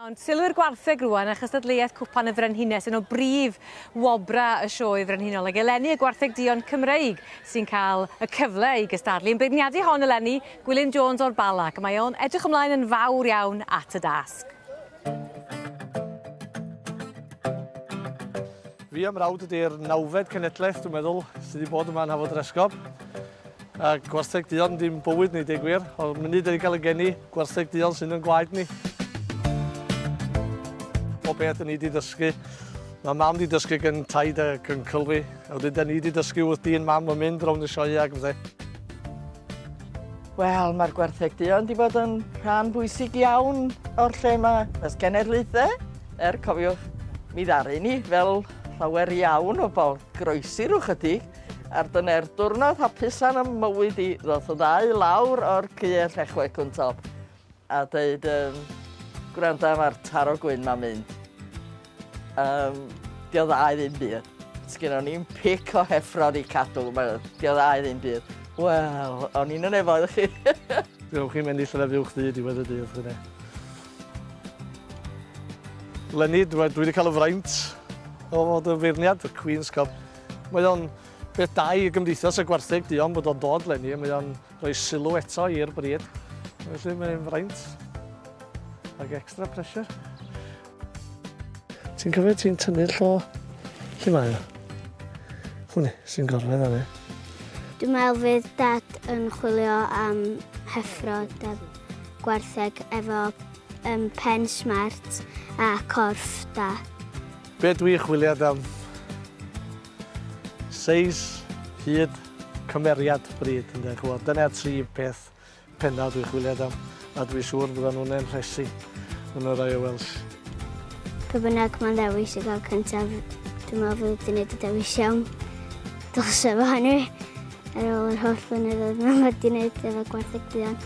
Ond sylw'r gwartheg rwan a chystadleuaeth Cwpan y Frenhines yn o brif wobra y sioe frenhinol. Ac eleni y gwartheg duon Cymreig sy'n cael y cyfle i gystadlu. Yn beirniadu hon eleni, Gwilym Jones o'r Bala, ac mae o'n edrych ymlaen yn fawr iawn at y dasg. Fi am rawd ydy'r nawfed cenedlaeth, dwi'n meddwl, sydd wedi bod yma yn Hafod yr Esgob. A gwartheg duon dim bywyd ni, deud gwir. O'r munud ni gael y geni, gwartheg duon sy'n yn gwaed ni. O beth ni wedi dysgu. Mae mam wedi dysgu gen taid a uncle fi. A wedyn da ni wedi dysgu wrth dyn mam yn mynd rownd y sioe ac bethau. Wel, mae'r gwartheg duon wedi bod yn rhan bwysig iawn o'r lle yma ers cenedlaethau. Cofiwch, mi ddaru ni fel llawer iawn o bobl groesi rhyw chydig, a'r dyna'r diwrnod hapusa'n ym mywyd i ddoth y ddau lawr o'r caeau Llechwedd Cwntop a dweud, gwranda, mae'r taro gwyn ma'n mynd. Dio dda i ddim byd. Sgynnon ni'n pic o heffrod i cadw, dio dda i ddim byd. Wel, o'n i'n y nefoedd chi. Dwi'n chi'n mynd i lle fuwch ddu diwedd y dydd. Chwne. Leni, dwi wedi cael y fraint o fod yn feirniad, y Queen's Cup. Mae o'n beth da i gymdeithas y gwartheg duon bod o'n dod leni, mae o'n rhoi sylw eto i'r brid. Felly mae'n fraint ac extra pressure. Ti'n cofio ti'n tynnu'r llo? Lle mae o? Hwni, sy'n gorfod arni. Dwi'n meddwl fydd dad yn chwilio am heffrod a gwartheg efo pen smart a corff da. Be dwi chwiliad am? Seis, hyd, cymeriad bryd, ynde, chwbod. Dyna'r tri peth penna dwi'n chwiliad am, a dwi'n siŵr byddan nhw'n empresu yn y Royal Welsh. Pe bynnag mae'n ddewis i gael cyntaf, dwi'n meddwl fydd wedi gwneud y dewis iawn. Dylse fo hynny, ar ôl yr holl flynyddoedd mae'n wedi gwneud efo gwartheg duon.